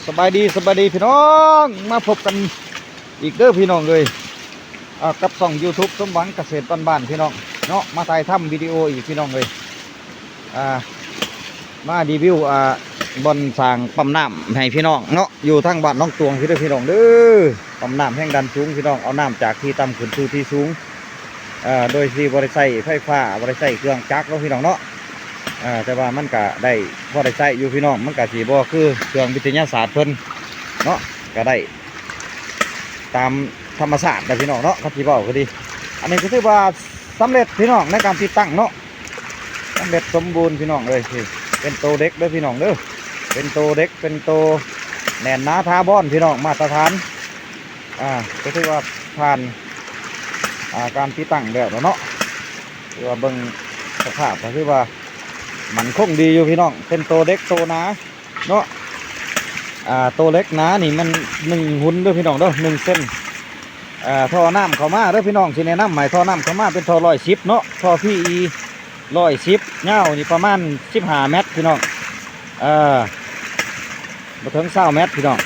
ສະບາຍດີ ສະບາຍດີພີ່ນ້ອງ ມາພົບກັນອີກເດີພີ່ນ້ອງເອີຍ ອ່າ ກັບຊ່ອງ YouTube ສົມຫວັງກະເສດບ້ານໆ ພີ່ນ້ອງເນາະ ມາຖ່າຍທຳວິດີໂອອີກພີ່ນ້ອງເອີຍ ອ່າ ມາຣີວິວ ອ່າ ບ່ອນສ້າງປ້ຳນ້ຳໃຫ້ພີ່ນ້ອງເນາະ ຢູ່ທາງບ້ານໜອງຕວງພີ້ເດີພີ່ນ້ອງເດີ ປ້ຳນ້ຳແຮງດັນສູງພີ່ນ້ອງ ເອົານ້ຳຈາກທີ່ຕ່ຳຂຶ້ນສູ່ທີ່ສູງ ເອີ ໂດຍທີ່ບໍ່ໄດ້ໃຊ້ໄຟຟ້າ ບໍ່ໄດ້ໃຊ້ເຄື່ອງຈັກເນາະພີ່ນ້ອງເນາະ ເອີ ແຕ່ວ່າມັນກະໄດ້ພໍໄດ້ໃຊ້ຢູ່ພີ່ນ້ອງ ມັນກະຊິບໍ່ຄືເຄື່ອງວິທະຍາສາດເພິ່ນເນາະ ກະໄດ້ຕາມທຳມະຊາດນະພີ່ນ້ອງເນາະ ຄັນຊິເວົ້າກະດີ ອັນນີ້ກະຖືວ່າສຳເລັດພີ່ນ້ອງໃນການຕິດຕັ້ງເນາະ ສຳເລັດສົມບູນພີ່ນ້ອງເອີຍ ເປັນໂຕເຫຼັກເດີພີ່ນ້ອງເດີ ເປັນໂຕເຫຼັກ ເປັນໂຕແໜ້ນໜາຖາວອນພີ່ນ້ອງ ມາດຕະຖານ ອ່າ ກະຖືວ່າຜ່ານ ອ່າ ການຕິດຕັ້ງແລ້ວເນາະ ຖືວ່າເບິ່ງສະພາບກະຖືວ່າໝັ້ນຄົງດີຢູ່ພີ່ນ້ອງ ເປັນໂຕເຫຼັກໂຕໜາເນາະ ອ່າ ໂຕເຫຼັກໜານີ້ມັນໜຶ່ງຫຸນເດີພີ່ນ້ອງເດີ ໜຶ່ງເຊັນ ອ່າ ທໍ່ນ້ຳເຂົ້າມາເດີພີ່ນ້ອງ ຊິແນະນຳໃຫ້ ທໍ່ນ້ຳເຂົ້າມາເປັນທໍ່ຮ້ອຍສິບເນາະ ທໍ່ PE ຮ້ອຍສິບ ຍາວນີ້ປະມານສິບຫ້າແມັດພີ່ນ້ອງ ເອີ ບໍ່ເຖິງຊາວແມັດພີ່ນ້ອງ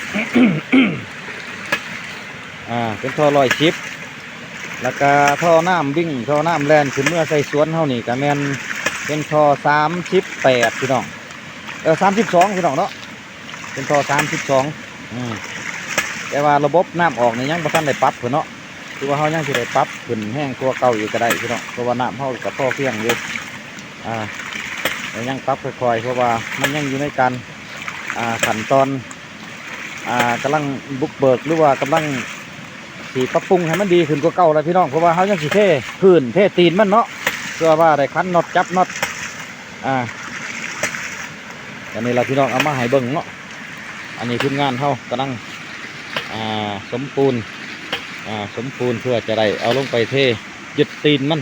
ອ່າ ເປັນທໍ່ຮ້ອຍສິບ ແລ້ວກະທໍ່ນ້ຳວິ່ງ ທໍ່ນ້ຳແລ່ນຂຶ້ນເມືອໃສ່ສວນເຮົານີ້ກະແມ່ນເປັນທໍ່ສາມສິບແປດພີ່ນ້ອງ ເອີ ສາມສິບສອງພີ່ນ້ອງເນາະ ເປັນທໍ່ສາມສິບສອງ ອືມ ແຕ່ວ່າລະບົບນ້ຳອອກນີ້ຍັງບໍ່ທັນໄດ້ປັບເພິ່ນເນາະ ຄືວ່າເຮົາຍັງຊິໄດ້ປັບຂຶ້ນແຮງກວ່າເກົ່າອີກກະໄດ້ພີ່ນ້ອງ ເພາະວ່ານ້ຳເຮົາກະພໍພຽງຢູ່ ອ່າ ແຕ່ຍັງປັບຄ່ອຍໆ ເພາະວ່າມັນຍັງຢູ່ໃນການ ອ່າ ຂັ້ນຕອນ ອ່າ ກຳລັງບຸກເບີກ ຫຼືວ່າກຳລັງຊິປັບປຸງໃຫ້ມັນດີຂຶ້ນກວ່າເກົ່າແຫຼະພີ່ນ້ອງ ເພາະວ່າເຮົາຍັງຊິເທພື້ນເທຕີນມັນເນາະ ເພື່ອວ່າໄດ້ຂັນນັອດຈັບນັອດ ອ່າ ອັນນີ້ລະພີ່ນ້ອງ ເອົາມາໃຫ້ເບິ່ງເນາະ ອັນນີ້ທີມງານເຮົາກຳລັງ ອ່າ ສົມປູນ ອ່າ ສົມປູນ ເພື່ອຈະໄດ້ເອົາລົງໄປເທຍຶດຕີນມັນ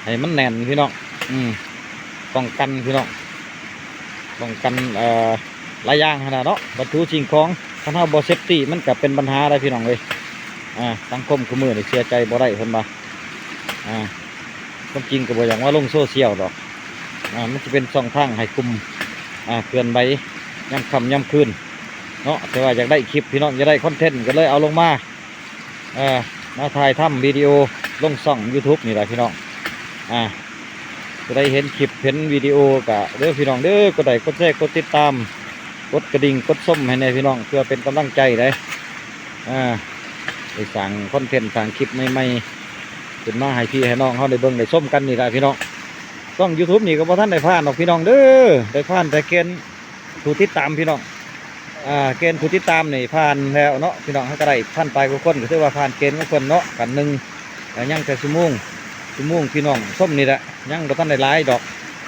ໃຫ້ມັນແໜ້ນພີ່ນ້ອງ ອືມ ປ້ອງກັນພີ່ນ້ອງ ປ້ອງກັນ ເອີ ຫຼາຍຢ່າງຫັ້ນນະເນາະ ວັດຖຸສິ່ງຂອງ ຄັນເຮົາບໍ່ເຊັບຕີມັນກະເປັນບັນຫາໄດ໋ພີ່ນ້ອງເອີຍ ອ່າ ສັງຄົມຄູ່ມື້ນີ້ເຊື່ອໃຈບໍ່ໄດ້ເພິ່ນວ່າ ອ່າ ຄວາມຈິງກະບໍ່ຢາກມາລົງໂຊຊຽວດອກ ອ່າ ມັນຊິເປັນຊ່ອງທາງໃຫ້ກຸ່ມ ອ່າ ເຄື່ອນໄຫວຍາມຄ່ຳຍາມຄືນເນາະ ແຕ່ວ່າຢາກໄດ້ຄລິບພີ່ນ້ອງ ຢາກໄດ້ຄອນເທັນ ກະເລີຍເອົາລົງມາ ເອີ ມາຖ່າຍທຳວິດີໂອລົງຊ່ອງ YouTube ນີ້ລະພີ່ນ້ອງ ອ່າ ຜູ້ໃດເຫັນຄລິບເຫັນວິດີໂອກະເດີພີ່ນ້ອງເດີ ກົດໄລກົດແຊກົດຕິດຕາມ ກົດກະດິ່ງກົດຊົມໃຫ້ແດ່ພີ່ນ້ອງ ເພື່ອເປັນກຳລັງໃຈໄດ໋ ອ່າ ໄດ້ສ້າງຄອນເທັນສ້າງຄລິບໃໝ່ໆ ຂຶ້ນມາໃຫ້ພີ່ໃຫ້ນ້ອງເຮົາໄດ້ເບິ່ງໄດ້ຊົມກັນນີ້ລະພີ່ນ້ອງ ຊ່ອງ YouTube ນີ້ກະບໍ່ທັນໄດ້ຜ່ານດອກພີ່ນ້ອງເດີ ໄດ້ຜ່ານແຕ່ເກນ ຜູ້ຕິດຕາມພີ່ນ້ອງ ອ່າ ເກນຜູ້ຕິດຕາມນີ້ຜ່ານແລ້ວເນາະ ພີ່ນ້ອງເຮົາກະໄດ້ພັນປາຍກວ່າຄົນ ກະຖືວ່າຜ່ານເກນຂອງເພິ່ນເນາະ ພັນໜຶ່ງ ກະຍັງແຕ່ຊົ່ວໂມງ ຊົ່ວໂມງພີ່ນ້ອງຊົມນີ້ແຫຼະ ຍັງບໍ່ທັນໄດ້ຫຼາຍດອກ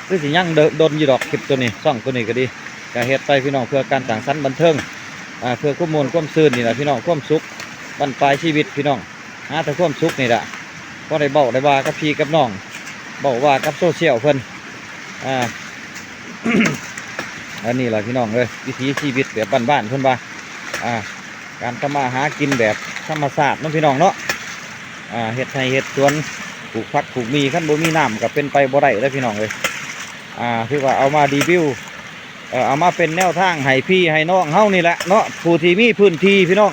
ຄືຊິຍັງດົນຢູ່ດອກ ຄລິບໂຕນີ້ ຊ່ອງໂຕນີ້ກະດີ ກະເຮັດໄປພີ່ນ້ອງ ເພື່ອການສ້າງສັນບັນເທີງ ອ່າ ເພື່ອຄວາມມ່ວນຄວາມຊື່ນນີ້ລະພີ່ນ້ອງ ຄວາມສຸກບັ້ນປາຍຊີວິດພີ່ນ້ອງ ຫາແຕ່ຄວາມສຸກນີ້ລະ ພໍໄດ້ເວົ້າໄດ້ວ່າກັບພີ່ກັບນ້ອງ ເວົ້າວ່າກັບໂຊຊຽວເພິ່ນ ອ່າ ອັນນີ້ລະພີ່ນ້ອງເອີຍ ວິຖີຊີວິດແບບບ້ານໆ ເພິ່ນວ່າ ອ່າ ການທຳມາຫາກິນແບບທຳມະຊາດເນາະພີ່ນ້ອງເນາະ ອ່າ ເຮັດໄຮ່ເຮັດສວນ ປູກຜັກປູກໝີ່ ຄັນບໍ່ມີນ້ຳກະເປັນໄປບໍ່ໄດ້ເດີພີ່ນ້ອງເອີຍ ອ່າ ຖືວ່າເອົາມາຣີວິວ ເອີ ເອົາມາເປັນແນວທາງໃຫ້ພີ່ໃຫ້ນ້ອງເຮົານີ້ແຫຼະເນາະ ຜູ້ທີ່ມີພື້ນທີ່ພີ່ນ້ອງ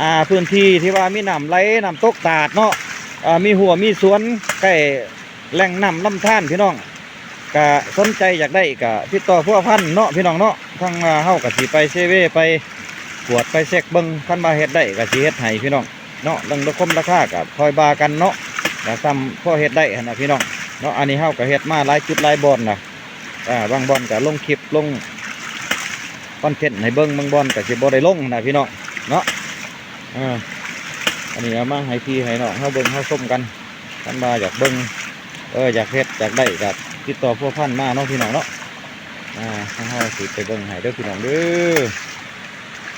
ອ່າ ພື້ນທີ່ທີ່ວ່າມີນ້ຳໄຫຼ ນ້ຳຕົກຕາດເນາະ ອ່າ ມີຮົ້ວມີສວນໃກ້ແຫຼ່ງນ້ຳລຳທານພີ່ນ້ອງ ກະສົນໃຈຢາກໄດ້ກະຕິດຕໍ່ພົວພັນເນາະພີ່ນ້ອງເນາະ ທາງ ອ່າ ເຮົາກະຊິໄປເຊເວ ໄປກວດໄປເຊັກເບິ່ງ ຄັນວ່າເຮັດໄດ້ກະຊິເຮັດໃຫ້ພີ່ນ້ອງ ເນາະ ເລື່ອງລາຄາ ລາຄາກະຄ່ອຍວ່າກັນເນາະ ກະສ່ຳພໍເຮັດໄດ້ຫັ້ນນະພີ່ນ້ອງເນາະ ອັນນີ້ເຮົາກະເຮັດມາຫຼາຍຈຸດຫຼາຍບ່ອນລະ ອ່າ ບາງບ່ອນກະລົງຄລິບລົງຄອນເທັນໃຫ້ເບິ່ງ ບາງບ່ອນກະຊິບໍ່ໄດ້ລົງຫັ້ນນະພີ່ນ້ອງເນາະ ເອີ ອັນນີ້ເອົາມາໃຫ້ພີ່ໃຫ້ນ້ອງເຮົາເບິ່ງເຮົາຊົມກັນ ຄັນວ່າຢາກເບິ່ງ ເອີ ຢາກເຮັດຢາກໄດ້ກະຕິດຕໍ່ພົວພັນມາເນາະພີ່ນ້ອງເນາະ ອ່າ ທາງເຮົາຊິໄປເບິ່ງໃຫ້ເດີພີ່ນ້ອງເດີ.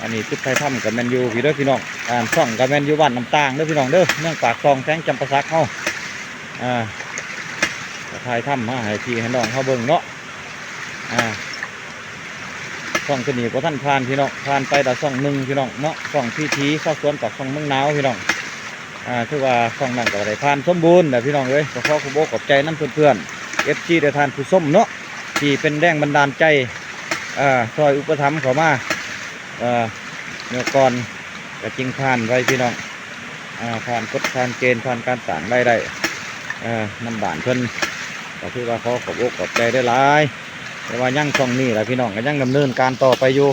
ອັນນີ້ຈຸດຖ່າຍທຳກະແມ່ນຢູ່ພີ້ເດີພີ່ນ້ອງ ອ່າ ຊ່ອງກະແມ່ນຢູ່ບ້ານນ້ຳຕ່າງເດີພີ່ນ້ອງເດີ ເມືອງປາກຊ່ອງ ແຂວງຈຳປາສັກເຮົາ ອ່າ ກະຖ່າຍທຳມາໃຫ້ພີ່ໃຫ້ນ້ອງເຮົາເບິ່ງເນາະ ອ່າ ຊ່ອງໂຕນີ້ບໍ່ທັນຜ່ານພີ່ນ້ອງ ຜ່ານໄປລະຊ່ອງໜຶ່ງພີ່ນ້ອງເນາະ ຊ່ອງວິຖີຊາວສວນປາກຊ່ອງເມືອງໜາວພີ່ນ້ອງ ອ່າ ຖືວ່າຊ່ອງນັ້ນກະໄດ້ຜ່ານສົມບູນແຫຼະພີ່ນ້ອງເອີຍ ກະຂໍຂອບອົກຂອບໃຈນຳເພື່ອນໆ ເອັຟຊີ ແລະທ່ານຜູ້ຊົມເນາະ ທີ່ເປັນແຮງບັນດານໃຈ ເອີ ຊ່ອຍອຸປະຖຳເຂົ້າມາ ເອີ ແນວກ່ອນກໍຈຶ່ງຜ່ານໄປພີ່ນ້ອງ ເອີ ຜ່ານກົດຜ່ານເກນ ຜ່ານການສ້າງລາຍໄດ້ ເອີ ນຳບ້ານເພິ່ນ ກໍຖືວ່າຂໍຂອບອົກຂອບໃຈຫຼາຍໆ ແຕ່ວ່າຍັງຊ່ອງນີ້ລະພີ່ນ້ອງ ກໍຍັງດຳເນີນການຕໍ່ໄປຢູ່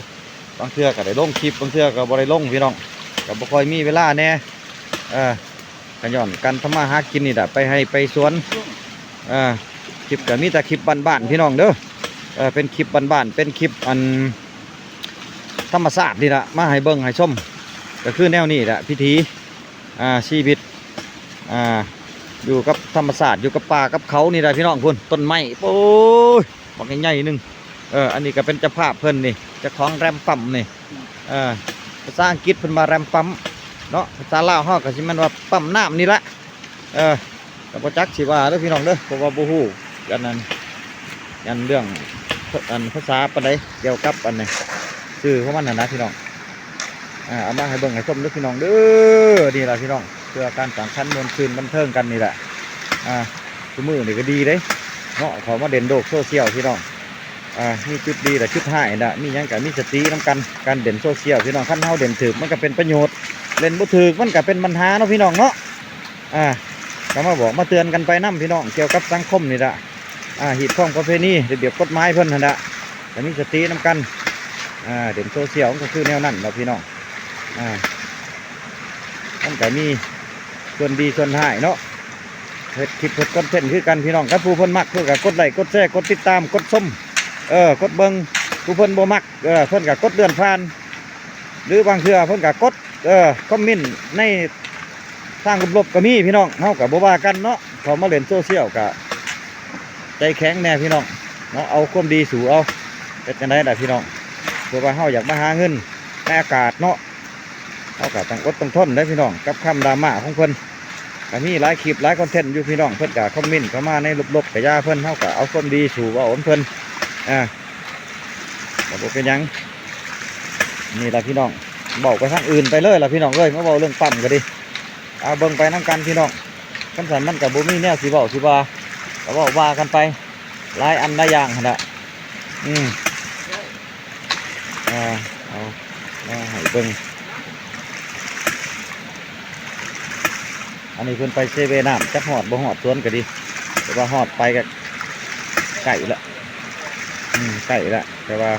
ບາງເທື່ອກໍໄດ້ລົງຄລິບ ບາງເທື່ອກໍບໍ່ໄດ້ລົງພີ່ນ້ອງ ກໍບໍ່ຄ່ອຍມີເວລາແດ່ ເອີ ກໍຍ້ອນການທຳມາຫາກິນນີ້ລະ ໄປໄຮ່ໄປສວນ ເອີ ຄລິບກໍມີແຕ່ຄລິບບ້ານໆ ພີ່ນ້ອງເດີ ເອີ ເປັນຄລິບບ້ານໆ ເປັນຄລິບອັນ ທຳມະຊາດນີ້ລະ ມາໃຫ້ເບິ່ງໃຫ້ຊົມ ກໍຄືແນວນີ້ແຫຼະ ວິຖີ ອ່າ ຊີວິດ ອ່າ ຢູ່ກັບທຳມະຊາດ ຢູ່ກັບປ່າກັບເຂົານີ້ແຫຼະພີ່ນ້ອງ ພຸ້ນ ຕົ້ນໄມ້ ໂອ້ຍ ບັກໃຫຍ່ໆໜຶ່ງ ເອີ ອັນນີ້ກໍເປັນເຈົ້າພາບເພິ່ນນີ້ ເຈົ້າຂອງແຣມປ້ຳນີ້ ເອີ ພາສາອັງກິດເພິ່ນວ່າແຣມປ້ຳເນາະ ພາສາລາວເຮົາກໍຊິແມ່ນວ່າປ້ຳນ້ຳນີ້ລະ ເອີ ກໍບໍ່ຈັກຊິວ່າເດີພີ່ນ້ອງເດີ ເພາະວ່າບໍ່ຮູ້ອັນນັ້ນ ອັນເລື່ອງ ອັນພາສາປານໃດ ກ່ຽວກັບອັນນີ້ ຊື່ຂອງມັນຫັ້ນນະພີ່ນ້ອງ ອ່າ ເອົາມາໃຫ້ເບິ່ງໃຫ້ຊົມເດີພີ່ນ້ອງເດີ ນີ້ລະພີ່ນ້ອງ ເພື່ອການສັງສັນມ່ວນຊື່ນບັນເທີງກັນນີ້ແຫຼະ ອ່າ ຊຸມື້ນີ້ກໍດີເດ້ເນາະ ເຂົ້າມາເຫຼັ້ນໂລກໂຊຊຽວພີ່ນ້ອງ ອ່າ ມີຈຸດດີ ແລະ ຈຸດຮ້າຍນະ ມີຫຍັງກໍມີສະຕິນຳກັນ ການເຫຼັ້ນໂຊຊຽວພີ່ນ້ອງ ຄັນເຮົາເຫຼັ້ນຖືກມັນກໍເປັນປະໂຫຍດ ເຫຼັ້ນບໍ່ຖືກມັນກໍເປັນບັນຫາເນາະພີ່ນ້ອງເນາະ ອ່າ ກໍມາບອກມາເຕືອນກັນໄປນຳພີ່ນ້ອງ ກ່ຽວກັບສັງຄົມນີ້ລະ ອ່າ ຮີດຄອງປະເພນີ ລະບຽບກົດໝາຍເພິ່ນຫັ້ນລະ ກໍມີສະຕິນຳກັນ ອ່າ ເຫຼັ້ນໂຊຊຽວມັນກໍຄືແນວນັ້ນລະພີ່ນ້ອງ ອ່າ ມັນກໍມີສ່ວນດີສ່ວນຮ້າຍເນາະ ເຮັດຄລິບເຮັດຄອນເທັນຄືກັນພີ່ນ້ອງ ຄັນຜູ້ເພິ່ນມັກເພິ່ນກໍກົດໄລ້ກົດແຊ ກົດຕິດຕາມ ກົດຊົມ ເອີ ກົດເບິ່ງ ຜູ້ເພິ່ນບໍ່ມັກ ເອີ ເພິ່ນກໍກົດເລື່ອນຜ່ານ ຫຼືບາງເທື່ອເພິ່ນກໍກົດ ເອີ ຄອມເມັນໃນທາງລົບໆກໍມີພີ່ນ້ອງ ເຮົາກໍບໍ່ວ່າກັນເນາະ ເຂົ້າມາເຫຼັ້ນໂຊຊຽວກໍໃຈແຂງແດ່ພີ່ນ້ອງເນາະ ເອົາຄວາມດີສູ້ເອົາ ເຮັດຈັ່ງໃດລະພີ່ນ້ອງ ເພາະວ່າເຮົາຢາກມາຫາເງິນໃນອາກາດເນາະ ເຮົາກໍຕ້ອງອົດຕ້ອງທົນເດ້ພີ່ນ້ອງ ກັບຄຳດຣາມາຂອງເພິ່ນ ກໍມີຫຼາຍຄລິບຫຼາຍຄອນເທັນຢູ່ພີ່ນ້ອງ ເພິ່ນກໍຄອມເມັນເຂົ້າມາໃນລົບໆກໍຢ່າເພິ່ນ ເຮົາກໍເອົາຄວາມດີສູ້ເວົ້ານຳເພິ່ນ ອ່າ ກໍບໍ່ເປັນຫຍັງ ນີ້ລະພີ່ນ້ອງ ເວົ້າໄປທາງອື່ນໄປເລີຍລະພີ່ນ້ອງເອີຍ ມາເວົ້າເລື່ອງປ້ຳກໍດີ ເອົາເບິ່ງໄປນຳກັນພີ່ນ້ອງ ຄັນຊັ້ນມັນກໍບໍ່ມີແນວຊິເວົ້າຊິວ່າ ກໍເວົ້າວ່າກັນໄປ ຫຼາຍອັນຫຼາຍຢ່າງຫັ້ນລະ ອືມ ອ່າ ເອົາມາໃຫ້ເບິ່ງ ອັນນີ້ເພິ່ນໄປເຊເວນ້ຳ ຈັກຮອດບໍ່ຮອດສວນກໍດີ ແຕ່ວ່າຮອດໄປກໍໃກ້ລະ ອືມ ໃກ້ລະ ແຕ່ວ່າ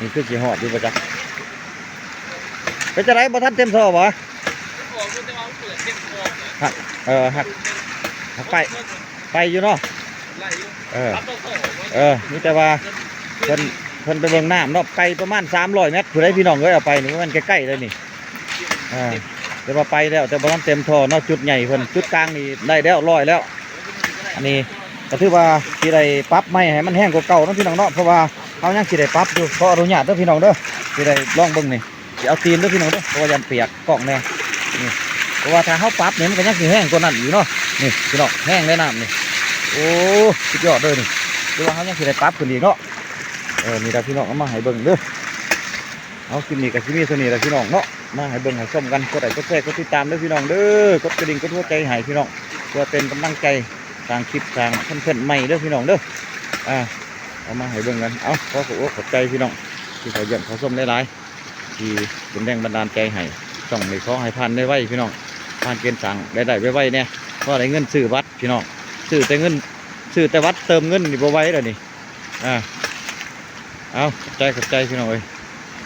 ນີ້ຄືຊິຮອດຢູ່ບໍ່ຈັກ ເປັນຈັ່ງໃດ ບໍ່ທັນເຕັມທໍ່ບໍ່? ຫາກ ເອີ ຫາກ ຫາກໄປ ໄປຢູ່ເນາະ ເອີ ເອີ ມີແຕ່ວ່າເພິ່ນ ເພິ່ນໄປເບິ່ງນ້ຳເນາະ ໄກປະມານສາມຮ້ອຍແມັດພຸ້ນເດ້ພີ່ນ້ອງເອີຍ ເອົາໄປນີ້ ມັນໃກ້ໆເລີຍນີ້ ເອີ ແຕ່ວ່າໄປແລ້ວ ແຕ່ບໍ່ທັນເຕັມທໍ່ເນາະ ຈຸດໃຫຍ່ເພິ່ນ ຈຸດກາງນີ້ໄດ້ແລ້ວ ຮ້ອຍແລ້ວ ອັນນີ້ກໍຖືວ່າຊິໄດ້ປັບໃໝ່ໃຫ້ມັນແຮງກວ່າເກົ່າເນາະ ພີ່ນ້ອງເນາະ ເພາະວ່າເຮົາຍັງຊິໄດ້ປັບຢູ່ ຂໍອະນຸຍາດເດີພີ່ນ້ອງເດີ ຊິໄດ້ລອງເບິ່ງນີ້ ຊິເອົາຕີນເດີພີ່ນ້ອງເດີ ເພາະວ່າຢ້ານປຽກກ້ອງແດ່ ນີ້ ເພາະວ່າຖ້າເຮົາປັບນີ້ມັນກໍຍັງຊິແຮງກວ່ານັ້ນອີກເນາະ ນີ້ພີ່ນ້ອງ ແຮງເດ້ນ້ຳນີ້ ໂອ້ ສຸດຍອດເລີຍນີ້ ຄືວ່າເຮົາຍັງຊິໄດ້ປັບຂຶ້ນອີກເນາະ ເອີ ນີ້ລະພີ່ນ້ອງ ເອົາມາໃຫ້ເບິ່ງເດີ ເອົາ ຄລິບນີ້ກໍຊິມີສ່ຳນີ້ລະພີ່ນ້ອງເນາະ ມາໃຫ້ເບິ່ງໃຫ້ຊົມກັນ ກົດໄລ້ກົດແຊ ກົດຕິດຕາມເດີພີ່ນ້ອງເດີ ກົດກະດິ່ງ ກົດຫົວໃຈໃຫ້ພີ່ນ້ອງ ເພື່ອເປັນກຳລັງໃຈສ້າງຄລິບສ້າງຄອນເທັນໃໝ່ເດີພີ່ນ້ອງເດີ ອ່າ ເອົາມາໃຫ້ເບິ່ງກັນ ເອົາ ຂໍຂອບອົກຂອບໃຈພີ່ນ້ອງ ທີ່ເຂົ້າຢ້ຽມເຂົ້າຊົມຫຼາຍໆ ທີ່ເປັນແຮງບັນດານໃຈໃຫ້ ຊ່ອງນີ້ຂໍໃຫ້ຜ່ານໄວໆ ພີ່ນ້ອງ ຜ່ານເກນສ້າງລາຍໄດ້ໄວໆແດ່ ພໍໄດ້ເງິນຊື້ບັດພີ່ນ້ອງ ຊື້ແຕ່ເງິນ ຊື້ແຕ່ບັດເຕີມເງິນນີ້ບໍ່ໄຫວແລ້ວນີ້ ອ່າ ເອົາ ຂອບໃຈ ຂອບໃຈພີ່ນ້ອງເອີຍ.